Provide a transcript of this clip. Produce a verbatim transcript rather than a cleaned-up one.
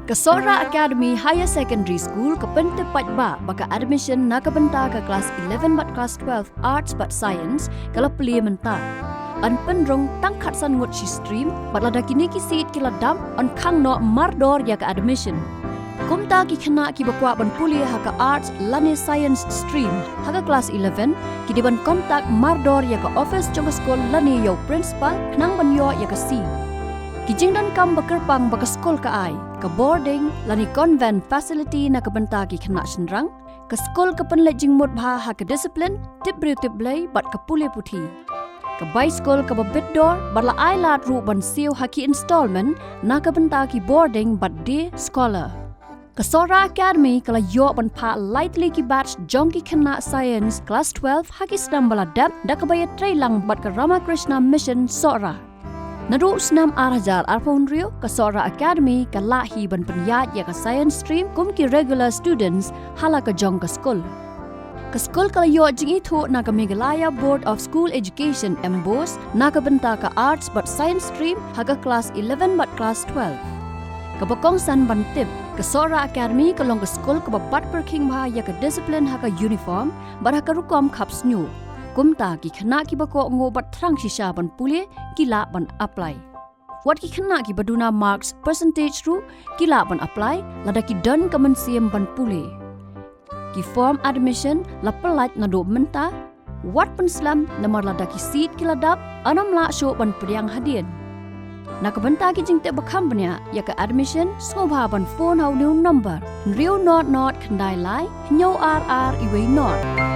Ka Sohra Academy Higher Secondary School ka pyntip paidbah ba ka admission na ka bynta ka klas eleven bad klas twelve Arts bad Science ka la plie mynta. Yn pynrung tang khatsan ngut shi stream, bad lada kine ki seat ki la dap, yn khang noh mardor ïa ka admission. Kumta ki khynnah kiba kwah ban pule ha ka Arts lane Science stream ha ka klas eleven, ki dei ban contact mardor ïa ka office jong ka skul lane ïa u principal khnang ban ïoh ïa ka seat. Ki jingdonkam ba kyrpang ba ka skul ka ai, ka boarding lane convent facility na ka bynta ki khynnah shynrang. Ka skul ka pynleit jingmut bha ha ka discipline, tip briew tip Blei bad ka pule puthi. Ka bai skul kaba bit dor bad la ai lad ruh ban siew ha ki installment na ka bynta ki boarding bad day scholar. Ka Sohra Academy ka la ïoh ban phah lai tylli ki batch jong ki khynnah Science klas twelve ha ki snem ba la dep, da kaba ïatrei lang bad ka Ramakrishna Mission Sohra. Naduh u snem ar hajar arphew hynriew, ka Sohra Academy ka lah hi ban pynïaid ïa ka Science stream kum ki regular students ha la ka jong ka skul. Ka skul ka la ïoh jingithuh na ka Meghalaya Board of School Education, MBOSE, na ka bynta ka Arts bad Science stream ha ka klas eleven bad klas twelve. Kaba kongsan ban tip, ka Sohra Academy ka long ka skul kaba bat pyrkhing bha ïa ka discipline ha ka uniform bad ha ka rukom khap shñiuh. Kumta ki khynnah kiba kohnguh bad thrang shisha ban pule ki lah ban apply. Wat ki khynnah kiba duna marks percentage ruh ki lah ban apply lada ki don ka mynsiem ban pule. Ki form admission la pyllait naduh mynta. Wat pynslem, namar lada ki seat ki la dap, yn ym lah shuh ban pdiang hadien. Na ka bynta ki jingtip ba kham bniah ïa ka admission, sngewbha ban phone ha une u number: hynriew nod nod khyndai lai hynñiew ar ar wei nod.